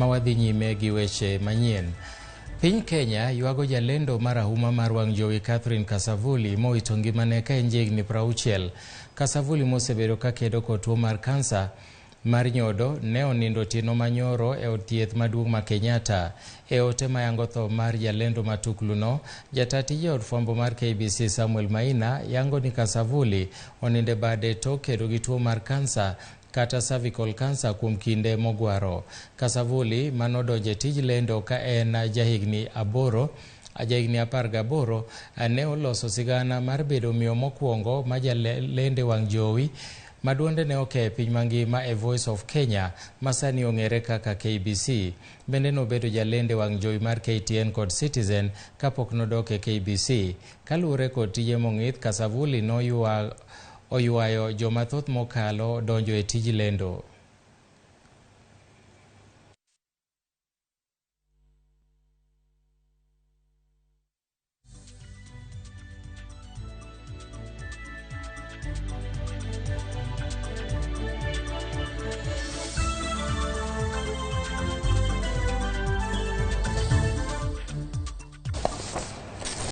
Ma wadhi nyime gi weche manyien. Piny Kenya ywago jalendo marahuma mar wang' jowi Catherine Kasavuli mowito ngimane ka en jahigni 60. Kasavuli mosebedo ka kedo kod tuo mar kansa mar nyodo ne onindo otieno manyoro e od thieth maduong' ma Kenyatta. E ote mayango tho mar jalendo matukluno, jata tije od fwambo mar KBC Samuel Maina yango ni Kasavuli onindo e bade tok kedo gi tuo mar kansa kata cervical cancer kuom kinde mogwaro. Kasavuli manodonjo e tij lendo ka en jahigni 8 jahigni 18 ne oloso sigana mar bedo miyo mokwongo ma jalende wang' jowi ma duonde ne oke e piny mangima e Voice of Kenya ma sani ong'ere kaka KBC. Bende nobedo jalende wang' jowi mar KTN kod Citizen kapok nodok e KBC. Kaluwore kod tije mong'ith, Kasavuli noywayo joma thoth mokalo donjo e tij lendo.